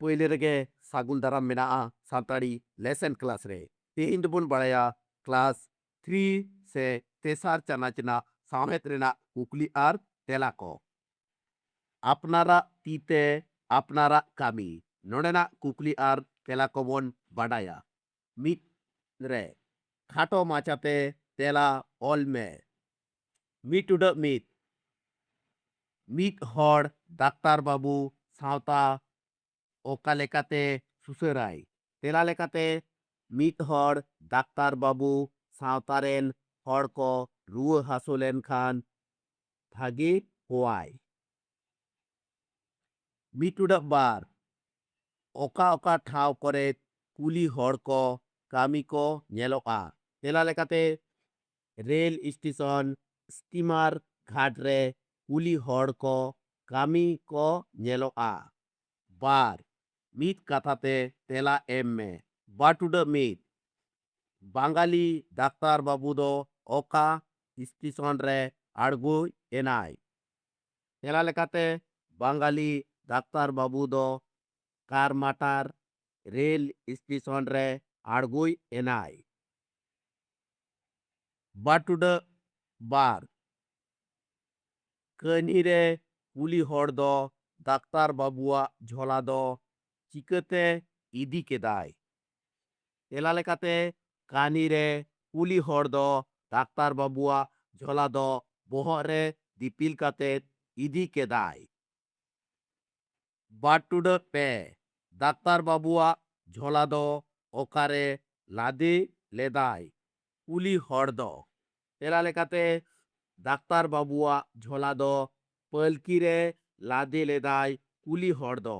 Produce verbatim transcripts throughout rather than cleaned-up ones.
ᱯᱳᱭᱞᱳ ᱨᱮᱜᱮ ᱥᱟᱹᱜᱩᱱ ᱫᱟᱨᱟᱢ ᱢᱮᱱᱟᱜᱼᱟ ᱥᱟᱱᱛᱟᱲᱤ ᱞᱮᱥᱮᱱ ᱠᱞᱟᱥ ᱨᱮ᱾ ᱛᱮᱦᱮᱧ ᱫᱚᱵᱚᱱ ᱵᱟᱲᱟᱭᱟ ᱠᱞᱟᱥ ᱛᱷᱨᱤ ᱥᱮ ᱛᱮᱥᱟᱨ ᱪᱟᱱᱟᱪ ᱨᱮᱱᱟᱜ ᱥᱟᱶᱦᱮᱫ ᱨᱮᱱᱟᱜ ᱠᱩᱠᱞᱤ ᱟᱨ ᱛᱮᱞᱟ ᱠᱚ᱾ ᱟᱯᱱᱟᱨᱟᱜ ᱛᱤ ᱛᱮ ᱟᱯᱱᱟᱨᱟᱜ ᱠᱟᱹᱢᱤ᱾ ᱱᱚᱰᱮᱱᱟᱜ ᱠᱩᱠᱞᱤ ᱟᱨ ᱛᱮᱞᱟ ᱠᱚᱵᱚᱱ ᱵᱟᱰᱟᱭᱟ᱾ ᱢᱤᱫ ᱨᱮ ᱠᱷᱟᱴᱚ ᱢᱟᱪᱷᱟᱛᱮ ᱛᱮᱞᱟ ᱚᱞ ᱢᱮ᱾ ᱢᱤᱫ ᱴᱩᱰᱟᱹᱜ ᱢᱤᱫ, ᱢᱤᱫ ᱦᱚᱲ ᱰᱟᱠᱛᱟᱨ ᱵᱟᱹᱵᱩ ᱥᱟᱶᱛᱟ ᱚᱠᱟ ᱞᱮᱠᱟᱛᱮ ᱥᱩᱥᱟᱹᱨᱟᱭ? ᱛᱮᱞᱟ ᱞᱮᱠᱟᱛᱮ, ᱢᱤᱫ ᱦᱚᱲ ᱰᱟᱠᱛᱟᱨ ᱵᱟᱹᱵᱩ ᱥᱟᱶᱛᱟ ᱨᱮᱱ ᱦᱚᱲ ᱠᱚ ᱨᱩᱣᱟᱹ ᱦᱟᱹᱥᱩ ᱞᱮᱱᱠᱷᱟᱱ ᱵᱷᱟᱜᱮ ᱠᱚᱣᱟᱭ᱾ ᱢᱤᱫ ᱴᱩᱰᱟᱹᱜ ᱵᱟᱨ, ᱚᱠᱟ ᱚᱠᱟ ᱴᱷᱟᱶ ᱠᱚᱨᱮ ᱠᱩᱞᱤ ᱦᱚᱲ ᱠᱚ ᱠᱟᱹᱢᱤ ᱠᱚ ᱧᱮᱞᱚᱜᱼᱟ? ᱛᱮᱞᱟ ᱞᱮᱠᱟᱛᱮ, ᱨᱮᱞ ᱥᱴᱮᱥᱚᱱ, ᱥᱴᱤᱢᱟᱨ ᱜᱷᱟᱴ ᱨᱮ ᱠᱩᱞᱤ ᱦᱚᱲ ᱠᱚ ᱠᱟᱹᱢᱤ ᱠᱚ ᱧᱮᱞᱚᱜᱼᱟ᱾ ᱵᱟᱨ, ᱢᱤᱫ ᱠᱟᱛᱷᱟ ᱛᱮ ᱛᱮᱞᱟ ᱮᱢ ᱢᱮ᱾ ᱵᱟᱨ ᱴᱩᱰᱟᱹᱜ ᱢᱤᱫ, ᱵᱟᱝᱜᱟᱞᱤ ᱰᱟᱠᱛᱟᱨ ᱵᱟᱹᱵᱩ ᱫᱚ ᱚᱠᱟ ᱥᱴᱮᱥᱚᱱ ᱨᱮ ᱟᱬᱜᱚᱭ ᱮᱱᱟᱭ? ᱛᱮᱞᱟ ᱞᱮᱠᱟᱛᱮ, ᱵᱟᱝᱜᱟᱞᱤ ᱰᱟᱠᱛᱟᱨ ᱵᱟᱹᱵᱩ ᱫᱚ ᱠᱟᱨᱢᱟᱴᱟᱨ ᱨᱮᱞ ᱥᱴᱮᱥᱚᱱ ᱨᱮ ᱟᱬᱜᱚᱭ ᱮᱱᱟᱭ᱾ ᱵᱟᱨ ᱴᱩᱰᱟᱹᱜ ᱵᱟᱨ, ᱠᱟᱹᱦᱱᱤ ᱨᱮ ᱠᱩᱞᱤ ᱦᱚᱲ ᱫᱚ ᱰᱟᱠᱛᱟᱨ ᱵᱟᱹᱵᱩᱣᱟᱜ ᱡᱷᱚᱞᱟ ᱫᱚ ᱪᱤᱠᱟᱹᱛᱮ ᱤᱫᱤ ᱠᱮᱫᱟᱭ? ᱛᱮᱞᱟ ᱞᱮᱠᱟᱛᱮ, ᱠᱟᱹᱦᱱᱤ ᱨᱮ ᱠᱩᱞᱤ ᱦᱚᱲ ᱫᱚ ᱰᱟᱠᱛᱟᱨ ᱵᱟᱹᱵᱩᱣᱟᱜ ᱡᱷᱚᱞᱟ ᱫᱚ ᱵᱚᱦᱚᱜ ᱨᱮ ᱫᱤᱯᱤᱞ ᱠᱟᱛᱮ ᱤᱫᱤ ᱠᱮᱫᱟᱭ᱾ ᱵᱟᱨ ᱴᱩᱰᱟᱹᱜ ᱯᱮ, ᱰᱟᱠᱛᱟᱨ ᱵᱟᱹᱵᱩᱣᱟᱜ ᱡᱷᱚᱞᱟ ᱫᱚ ᱚᱠᱟᱨᱮ ᱞᱟᱫᱮ ᱞᱮᱫᱟᱭ? ᱠᱩᱞᱤ ᱦᱚᱲ ᱫᱚ᱾ ᱛᱮᱞᱟ ᱞᱮᱠᱟᱛᱮ, ᱰᱟᱠᱛᱟᱨ ᱵᱟᱹᱵᱩᱣᱟᱜ ᱡᱷᱚᱞᱟ ᱫᱚ ᱯᱟᱹᱞᱠᱤ ᱨᱮ ᱞᱟᱫᱮ ᱞᱮᱫᱟᱭ ᱠᱩᱞᱤ ᱦᱚᱲ ᱫᱚ᱾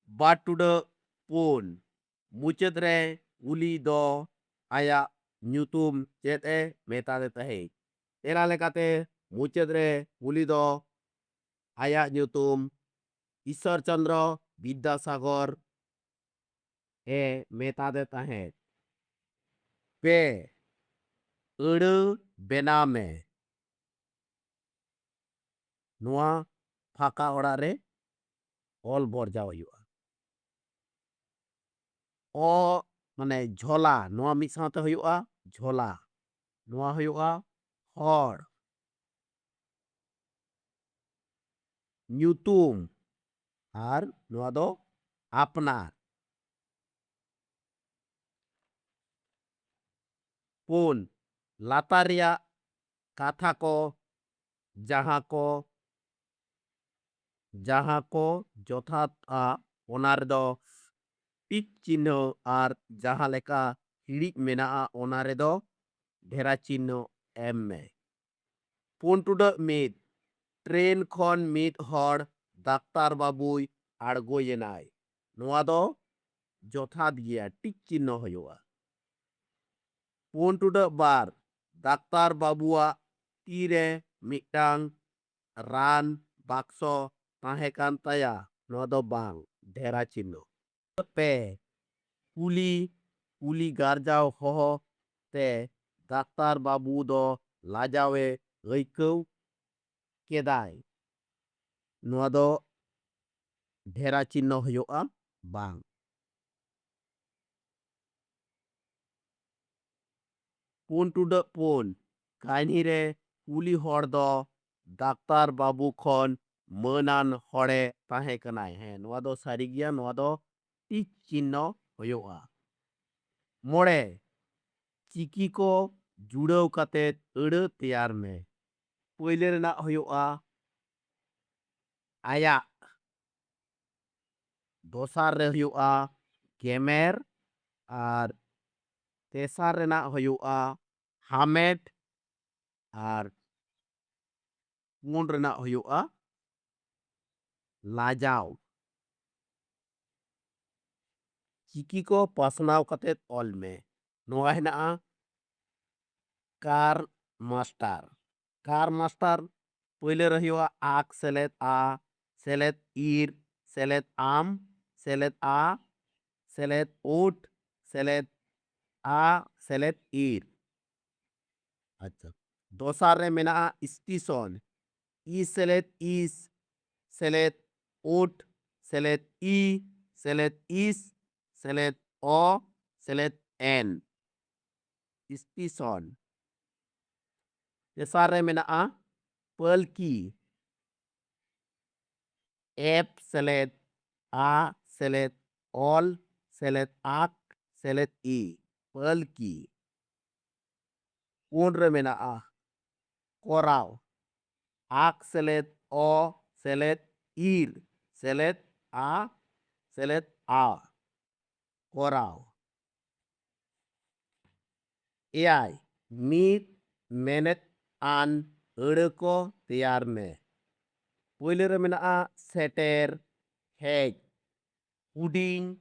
ᱵᱟᱨ ᱴᱩᱰᱟᱹᱜ ᱯᱩᱱ, ᱢᱩᱪᱟᱹᱫ ᱨᱮ ᱠᱩᱞᱤ ᱫᱚ ᱟᱭᱟᱜ ᱧᱩᱛᱩᱢ ᱪᱮᱫ ᱮ ᱢᱮᱛᱟᱫᱮ ᱛᱟᱦᱮᱸᱫ? ᱛᱮᱞᱟ ᱞᱮᱠᱟᱛᱮ, ᱢᱩᱪᱟᱹᱫ ᱨᱮ ᱠᱩᱞᱤ ᱫᱚ ᱟᱭᱟᱜ ᱧᱩᱛᱩᱢ ᱤᱥᱥᱚᱨ ᱪᱚᱱᱫᱨᱚ ᱵᱤᱫᱽᱫᱟᱥᱟᱜᱚᱨ ᱮ ᱢᱮᱛᱟᱫᱮ ᱛᱟᱦᱮᱸᱫ᱾ ᱯᱮ, ᱟᱹᱲᱟᱹ ᱵᱮᱱᱟᱣ ᱢᱮ᱾ ᱱᱚᱣᱟ ᱯᱷᱟᱸᱠᱟ ᱚᱲᱟᱜ ᱨᱮ ᱚᱞ ᱵᱚᱨᱡᱟᱣ ᱦᱩᱭᱩᱜᱼᱟ᱾ ᱚ ᱢᱟᱱᱮ ᱡᱷᱚᱞᱟ, ᱱᱚᱣᱟ ᱢᱤᱫ ᱥᱟᱶᱛᱮ ᱦᱩᱭᱩᱜᱼᱟ ᱡᱷᱚᱞᱟ᱾ ᱱᱚᱣᱟ ᱦᱩᱭᱩᱜᱼᱟ ᱦᱚᱲ, ᱧᱩᱛᱩᱢ, ᱟᱨ ᱱᱚᱣᱟ ᱫᱚ ᱟᱯᱱᱟᱨ᱾ ᱯᱩᱱ, ᱞᱟᱛᱟᱨ ᱨᱮᱭᱟᱜ ᱠᱟᱛᱷᱟ ᱠᱚ ᱡᱟᱦᱟᱸ ᱠᱚ ᱡᱟᱦᱟᱸ ᱠᱚ ᱡᱚᱛᱷᱟᱛᱟ, ᱚᱱᱟ ᱨᱮᱫᱚ ᱴᱤᱠ ᱪᱤᱱᱦᱟᱹ ᱟᱨ ᱡᱟᱦᱟᱸ ᱞᱮᱠᱟ ᱦᱤᱲᱤᱡ ᱢᱮᱱᱟᱜᱼᱟ, ᱚᱱᱟ ᱨᱮᱫᱚ ᱰᱷᱮᱨᱟ ᱪᱤᱱᱦᱟᱹ ᱮᱢ ᱢᱮ᱾ ᱯᱩᱱ ᱴᱩᱰᱟᱹᱜ ᱢᱤᱫ, ᱴᱨᱮᱱ ᱠᱷᱚᱱ ᱢᱤᱫ ᱦᱚᱲ ᱰᱟᱠᱛᱟᱨ ᱵᱟᱹᱵᱩᱭ ᱟᱬᱜᱚᱭᱮᱱᱟᱭ᱾ ᱱᱚᱣᱟ ᱫᱚ ᱡᱚᱛᱷᱟᱛ ᱜᱮᱭᱟ, ᱴᱤᱠ ᱪᱤᱱᱦᱟᱹ ᱦᱩᱭᱩᱜᱼᱟ᱾ ᱯᱩᱱ ᱴᱩᱰᱟᱹᱜ ᱵᱟᱨ, ᱰᱟᱠᱛᱟᱨ ᱵᱟᱹᱵᱩᱣᱟᱜ ᱛᱤᱨᱮ ᱢᱤᱫᱴᱟᱝ ᱨᱟᱱ ᱵᱟᱠᱥᱚ ᱛᱟᱦᱮᱸ ᱠᱟᱱ ᱛᱟᱭᱟ᱾ ᱱᱚᱣᱟ ᱫᱚ ᱵᱟᱝ, ᱰᱷᱮᱨᱟ ᱪᱤᱱᱦᱟᱹ᱾ ᱯᱮ, ᱠᱩᱞᱤ ᱠᱩᱞᱤ ᱜᱟᱨᱡᱟᱣ ᱦᱚᱦᱚ ᱛᱮ ᱰᱟᱠᱛᱟᱨ ᱵᱟᱹᱵᱩ ᱫᱚ ᱞᱟᱡᱟᱣᱮ ᱟᱹᱭᱠᱟᱹᱣ ᱠᱮᱫᱟᱭ᱾ ᱱᱚᱣᱟ ᱫᱚ ᱰᱷᱮᱨᱟ ᱪᱤᱱᱦᱟᱹ ᱦᱩᱭᱩᱜᱼᱟ, ᱵᱟᱝ᱾ ᱯᱩᱱ ᱴᱩᱰᱟᱹᱜ ᱯᱩᱱ, ᱠᱟᱹᱦᱱᱤ ᱨᱮ ᱠᱩᱞᱤ ᱦᱚᱲ ᱫᱚ ᱰᱟᱠᱛᱟᱨ ᱵᱟᱹᱵᱩ ᱠᱷᱚᱱ ᱢᱟᱹᱱᱟᱱ ᱦᱚᱲᱮ ᱛᱟᱦᱮᱸ ᱠᱟᱱᱟᱭ᱾ ᱦᱮᱸ, ᱱᱚᱣᱟ ᱫᱚ ᱥᱟᱹᱨᱤ ᱜᱮᱭᱟ, ᱱᱚᱣᱟ ᱫᱚ ᱴᱤᱠ ᱪᱤᱱᱦᱟᱹ ᱦᱩᱭᱩᱜᱼᱟ᱾ ᱢᱚᱬᱮ, ᱪᱤᱠᱤ ᱠᱚ ᱡᱩᱲᱟᱹᱣ ᱠᱟᱛᱮ ᱟᱹᱲᱟᱹ ᱛᱮᱭᱟᱨ ᱢᱮ᱾ ᱯᱳᱭᱞᱳ ᱨᱮᱱᱟᱜ ᱦᱩᱭᱩᱜᱼᱟ ᱟᱭᱟᱜ, ᱫᱚᱥᱟᱨ ᱨᱮ ᱦᱩᱭᱩᱜᱼᱟ ᱜᱮᱢᱮᱨ, ᱟᱨ ᱛᱮᱥᱟᱨ ᱨᱮᱱᱟᱜ ᱦᱩᱭᱩᱜᱼᱟ ᱦᱟᱢᱮᱴ, ᱟᱨ ᱯᱩᱱ ᱨᱮᱱᱟᱜ ᱦᱩᱭᱩᱜᱼᱟ ᱞᱟᱡᱟᱣ᱾ ᱪᱤᱠᱤ ᱠᱚ ᱯᱟᱥᱱᱟᱣ ᱠᱟᱛᱮ ᱚᱞ ᱢᱮ᱾ ᱱᱚᱣᱟ ᱦᱮᱱᱟᱜᱼᱟ ᱠᱟᱨ ᱢᱟᱥᱴᱟᱨ᱾ ᱠᱟᱨ ᱢᱟᱥᱴᱟᱨ ᱯᱳᱭᱞᱳ ᱨᱮ ᱦᱩᱭᱩᱜᱼᱟ ᱟᱠ ᱥᱮᱞᱮᱫ ᱟ ᱥᱮᱞᱮᱫ ᱤᱨ ᱥᱮᱞᱮᱫ ᱟᱢ ᱥᱮᱞᱮᱫ ᱟ ᱥᱮᱞᱮᱫ ᱩᱴ ᱥᱮᱞᱮᱫ ᱟ ᱥᱮᱞᱮᱫ ᱤᱨ᱾ ᱟᱪᱪᱷᱟ, ᱫᱚᱥᱟᱨ ᱨᱮ ᱢᱮᱱᱟᱜᱼᱟ ᱥᱴᱮᱥᱚᱱ᱾ ᱤ ᱥᱮᱞᱮᱫ ᱤᱥ ᱥᱮᱞᱮᱫ ᱩᱴ ᱥᱮᱞᱮᱫ ᱤ ᱥᱮᱞᱮᱫ ᱤᱥ ᱥᱮᱞᱮᱫ ᱚ ᱥᱮᱞᱮᱫ ᱮᱱ, ᱥᱴᱮᱥᱚᱱ᱾ ᱛᱮᱥᱟᱨ ᱨᱮ ᱢᱮᱱᱟᱜᱼᱟ ᱯᱟᱹᱞᱠᱤ, ᱮᱯ ᱥᱮᱞᱮᱫ ᱟ ᱥᱮᱞᱮᱫ ᱚᱞ ᱥᱮᱞᱮᱫ ᱟᱠ ᱥᱮᱞᱮᱫ ᱤ, ᱯᱟᱹᱞᱠᱤ᱾ ᱯᱩᱱ ᱨᱮ ᱢᱮᱱᱟᱜᱼᱟ ᱠᱚᱨᱟᱣ, ᱟᱠ ᱥᱮᱞᱮᱫ ᱚ ᱥᱮᱞᱮᱫ ᱤᱨ ᱥᱮᱞᱮᱫ ᱟ ᱥᱮᱞᱮᱫ ᱟ, ᱠᱚᱨᱟᱣ᱾ ᱮᱭᱟᱭ, ᱢᱤᱫ ᱢᱮᱱᱮᱫ ᱟᱱ ᱟᱹᱲᱟᱹ ᱠᱚ ᱛᱮᱭᱟᱨ ᱢᱮ᱾ ᱯᱳᱭᱞᱳ ᱨᱮ ᱢᱮᱱᱟᱜᱼᱟ ᱥᱮᱴᱮᱨ, ᱦᱮᱡ, ᱦᱩᱰᱤᱧ,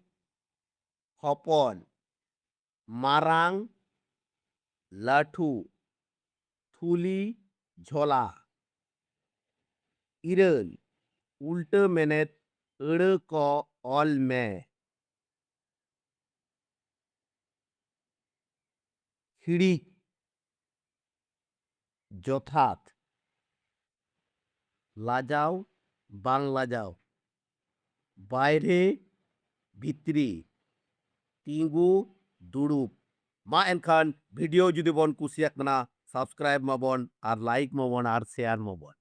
ᱦᱚᱯᱚᱱ, ᱢᱟᱨᱟᱝ, ᱞᱟᱹᱴᱷᱩ, ᱛᱷᱩᱞᱤ, ᱡᱷᱚᱞᱟ᱾ ᱤᱨᱟᱹᱞ, ᱩᱞᱴᱟᱹ ᱢᱮᱱᱮᱫ ᱟᱹᱲᱟᱹ ᱠᱚ ᱚᱞ ᱢᱮ᱾ ᱦᱤᱲᱤᱡ, ᱡᱚᱛᱷᱟᱛ, ᱞᱟᱡᱟᱣ, ᱵᱟᱝ ᱞᱟᱡᱟᱣ, ᱵᱟᱭᱨᱮ, ᱵᱷᱤᱛᱨᱤ, ᱛᱤᱸᱜᱩ, ᱫᱩᱲᱩᱵ᱾ ᱢᱟ ᱮᱱᱠᱷᱟᱱ video ᱡᱩᱫᱤ ᱵᱚᱱ ᱠᱩᱥᱤᱭᱟᱜ ᱠᱟᱱᱟ, subscribe ᱢᱟᱵᱚᱱ ᱟᱨ like ᱢᱟᱵᱚᱱ ᱟᱨ share ᱢᱟᱵᱚᱱ᱾